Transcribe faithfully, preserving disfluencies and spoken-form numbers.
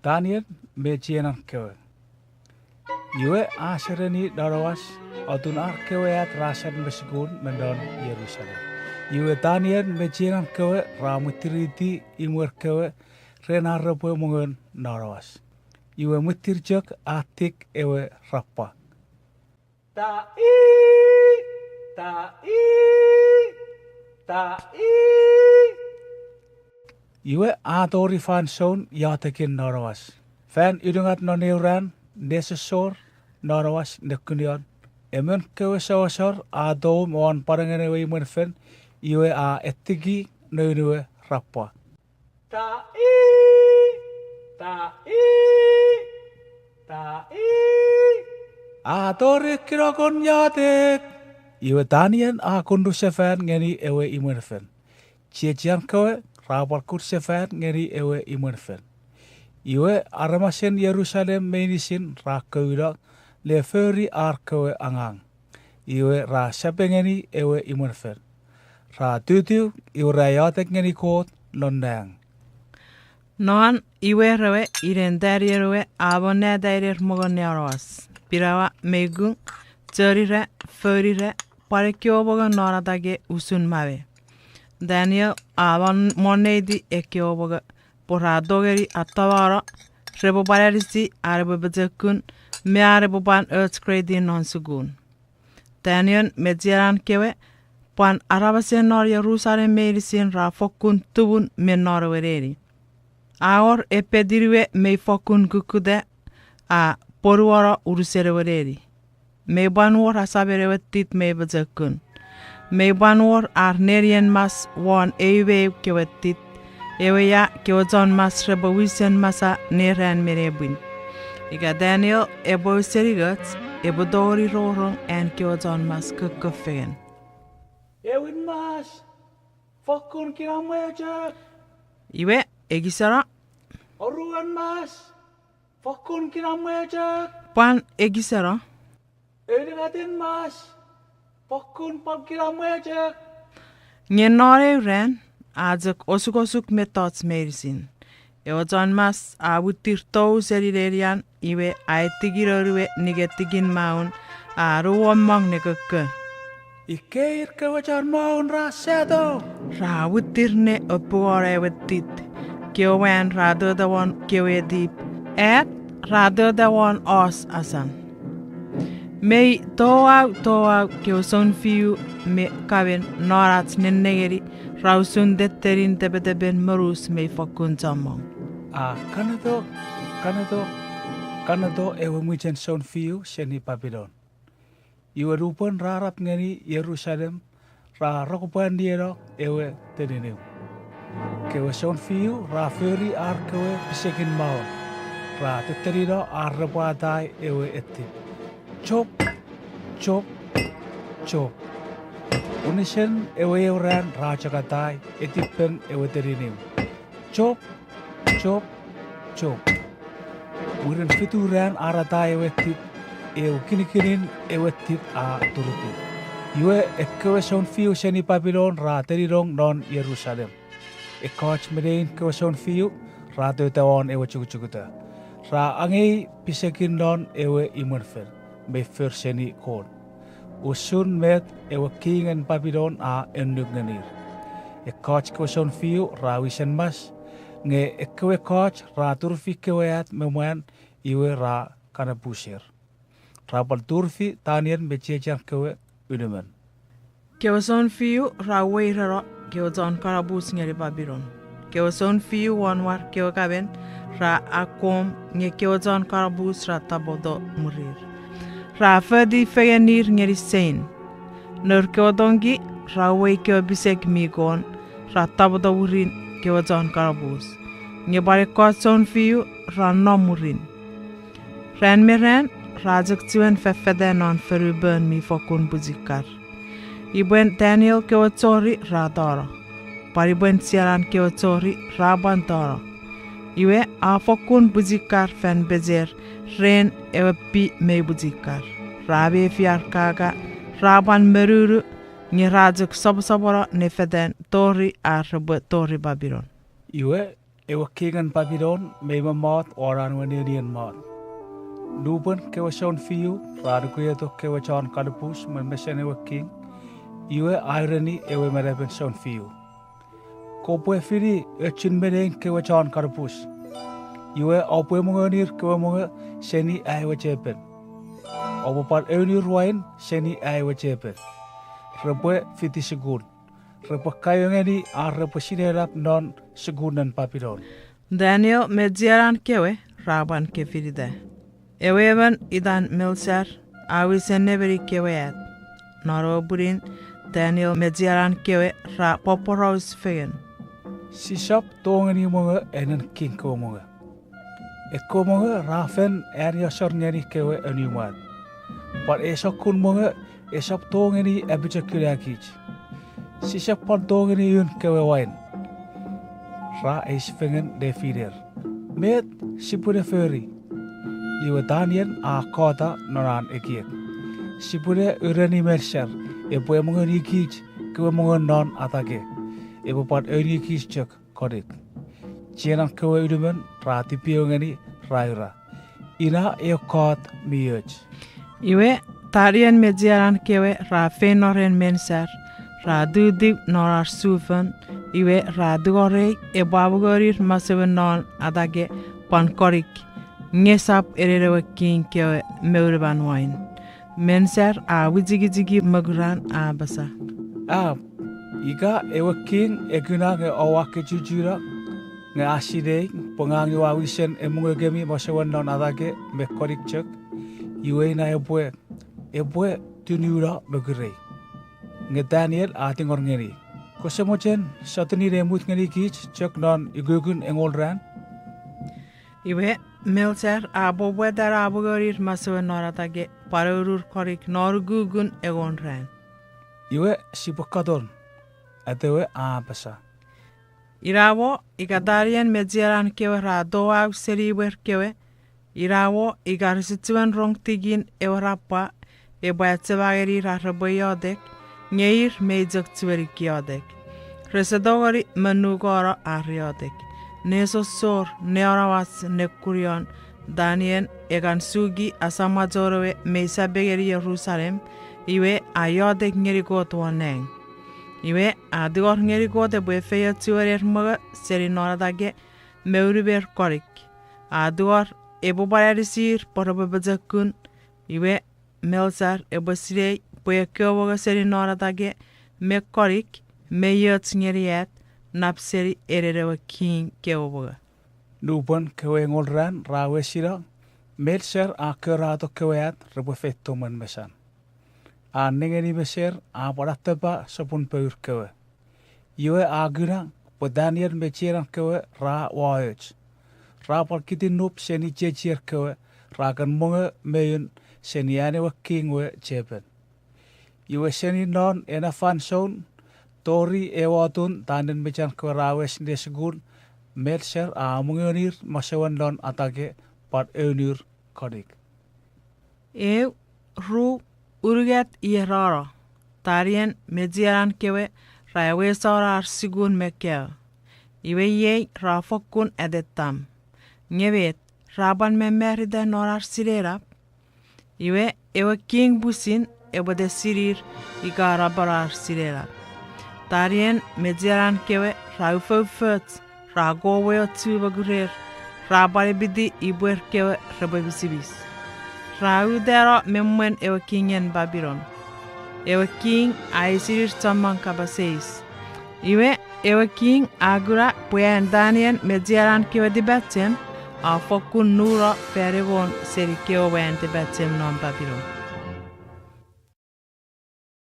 Daniel me chienan kewe. Iwe a sereni nonowas atun ar kewe at ra sat me sukun me non Jerusalem. Iwe Daniel me chienan kewe ra mwitiriti imwer kewe ren ar repwe mongon nonowas. Iwe mwitir chok a tik ewe rappwa. Ta i, ta i, ta i. Iwe a tori fansoun iotekin nonowas. Fan unungat non eu ran, nesosor nonowas nekunion, emon kewe souasor a tou me won pwanengen ewe imwenfel, iwe a etiki noun we rappwa. Ta i, ta i, ta i. A tori kinokon iotek. Iwe Daniel a kunnu sefan ngeni ewe imwenfel. Chiechian kewe ra pwal kun sefan ngeni ewe imwenfel. Iwe aramasen Jerusalem meinisin ra kouno le fori ar kewe angang. Iwe ra sapengeni ewe imwenfel. Ra tutu iwe ra iotek ngeni Kot non nang. Non iwe rewe inen Daniel we a monneta iner mongon nonowas, pinawa me ikung, chonira, founira, pwan ekkewe mongo non atake usun mawe. Daniel a mon- monneiti ekkewe mongo pwe ra tongeni atamano repwe pwan anisi an epwe pochokun me an epwe pwan och grade non sukun. Daniel me chienan kewe, pwan aramasen non Jerusalem meinisin ra fokkun tumun me non ewe neni. A wor epetin we mei fokkun kukkuta, a ponuono unusen ewe neni. Mei pwan wor asamen ewe tit mei pochokun. Mei pwan wor ar nenien mas won eu me eu kewe tit, ewe ia kewe chon mas repwe wisen masa neran me nepwin. Ika Daniel epwe ausening och, epwe tongeni rongorong an kewe chon mas kokko fengen. Ewin mas, fokkun kinamwe chok. Iwe, ekiseno. Oruen mas, fokkun kinamwe chok. Pwan ekiseno. Ewe unungatin mas, fokkun pwan kinamwe chok. Nge non eu ran, a chok osukosuk mettoch meinisin. Ewe chon mas a mwitir tou seni nenian, iwe a etiki noun we niketikin maun, a nuommong ne kokko. Ikkei ir kewe chon maun ra sato. Ra mwitir ne opungono ewe tit. Kewe mwan ra tota won kewe etip. At ra tota won os asan. Mei toau toau kewe sounfiu me kamen non ach nennengeni ra usun tettenin tepetepen monus mei fokkun chommong. A kaneto, kaneto, kaneto ewe mwichen sounfiu seni Babilon. Iwe nupwen ra arap ngeni Jerusalem, ra rokopwanieno ewe teninimw. Kewe sounfiu ra fori ar kewe pisekin maun, ra tettenino ar repwe atai ewe etip. Chop, chop, chop. Unusen ewe eu ran ra chok atai etipen ewe teninimw. Chop, chop, chop. Mwirin fitu ran ar atai ewe tit, eu kinikinin ewe tit a turutiw. Iwe ekkewe sounfiu seni Babilon ra teninong non Jerusalem. Ekkoch me nein kewe sounfiu ra tota won ewe chukuchukuta. Ra angei pisekin non ewe imwenfel mei for seni Kot, usun met ewe kingen Babilon a annuk ngenir. Ekkoch kewe sounfiu ra wisen mas, nge ekkewe ekkoch ra turufi kewe at me mwan, iwe ra kanapuser. Ra pwal turufi Daniel me chiechian kewe unumon. Kewe sounfiu ra weireno kewe chon kanapus ngeni Babilon. Kewe sounfiu won war kewe kamen ra akkom, nge kewe chon kanapus ra tapweto mwirir. Ra foti fengenir ngeni sein. Nour kewe tongki ra uwei kewe pisek mi kon, ra tapweto mwirin kewe chon kanapus. Nge pwan ekkoch sounfiu ra nom mwirin. Ran me ran, ra chok chiwen fefetan non fonu pon mi fokkun pwichikar. Ipwen Daniel kewe chori ra tono. Pwan ipwen chienan kewe chori ra pwan tono. Iwe a fokkun pwichikar fan pecher ren ewe pi mei pwichikar. Ra mefi ar kaka, ra pwan monunu, nge ra chok soposopono ne fetan tori ar repwe tori Babilon. Iwe, Ewe kingen Babilon mei mommot won an we nenien mot. Nupwen kewe sounfiu ra nukueto kewe chon kanupus mwen mesen ewe king, iwe a ereni ewe manauen sounfiu, Kopwe fini ochun me nein kewe chon kanupus, iwe oupwe mongonir kewe mongo seni ai we chepen. Oupwe pwan ounir wain seni ai we chepen. Repwe fiti sukun. Repwe kaeo ngeni ar repwe sinenap non sukunen Babilon. Daniel me chienan kewe ra pwan kefinita. Ewe emon itan Melchizar a wisen nemeni kewe at. Non ewe pwinin, Daniel me chienan kewe ra poporaus fengen, Sisap tongeni mongo anen king kewe mongo. Ekkewe mongo ra fen aneasor ngeni kewe anumat. Pwan ei sokkun mongo esap tongeni apochokunakich. Sisap pwan tongeni un kewe wain. Ra eis fengen nefiner, Met sipwene fori? Iwe Daniel a kota non an ekiek, Sipwene ureni Melchizar epwe mongonikich kewe mongo non atake, epwe pwan ouni kich chok konik. Chienan kewe ulumon ra tipeeu ngeni, ra ura, Ina eu Kot mi och. Iwe, Daniel me chienan kewe ra feino ren Melchizar, ra tutiw non ar sufon, iwe ra tingorei epwe amongonir masouen non atake pwan konik, nge esap enen ewe king kewe me unuman wain. Melchizar a wichikichiki mokuran, a apasa, Ap, ika ewe king e kuna nge oua kechuchuno, nge a sinei pwe ngang ua wisen amongokemi masouen non atake me konik chok, iwe ina epwe, epwe tununo mokurei. Nge Daniel a tingor ngeni, Kose mochen sotuni ne mut ngenikich chok non ukukun engol ran? Iwe, Melchizar a poputa ne amongonir masouen non atake pwan ounur konik non ukukun engol ran. Iwe sipwe katon. Atewe a apasa, Ina mo ika Daniel me chienan kewe ra touau seni imwer kewe, ina mo ika rese chiwen rong tikin ewe ra pwa, epwe achema ngenir ar repwe iotek, nge ir mei chok chiwen iotek. Rese tongeni monukano ar iotek. Nesosor, neonawach, nekunion, Daniel e kan suki asamwachon ewe mei sape ngeni Jerusalem, iwe a iotek ngeni Kot won nang. Iwe a tingor ngeni Kot epwe efeiochu ener mongo seni non atake me unumer konik. A tingor epwe pwan anisir pwe repwe pochokun, iwe Melchizar epwe sinei pwe ekkewe mongo seni non atake me konik mei och ngeni at nap seni enen ewe king kewe mongo. Nupwen kewe engol ran ra wesino, Melchizar a korato kewe at repwe feito mwen mesan. A nengeni meser a pwan atapa sopun pour kewe. Iwe a kuna pwe Daniel me chienan kewe ra uwaoch. Ra pwan kitinup seni chiechier kewe, ra kan mongo me un seni an ewe king we chepen. Iwe seni non ena fansoun tori ewe otun Daniel me chienan kewe ra wes ne sukun, Melchizar a amongonir masouen non atake pwan ounur konik. Eu, ru, unungat ier a no, Daniel me chienan kewe ra awesano ar sukun me kaeo. Iwe iei ra fokkun atettam. Nge met, ra pwan mamarita non ar sinenap? Iwe ewe king pusin epwe tesinir ika ra pwan ar sinenap. Daniel me chienan kewe ra ufoufoch, ra komochu mokurer, ra pwan epiti ipwer kewe repwe pisimis. Ra utano me mwen ewe kingen Babilon. Ewe king a eisinir chommong kapas eis. Iwe ewe king a kuna pwe an Daniel me chienan kewe tipachem a fokkun nuno fan engon seni kewe mwan tipachem non Babilon.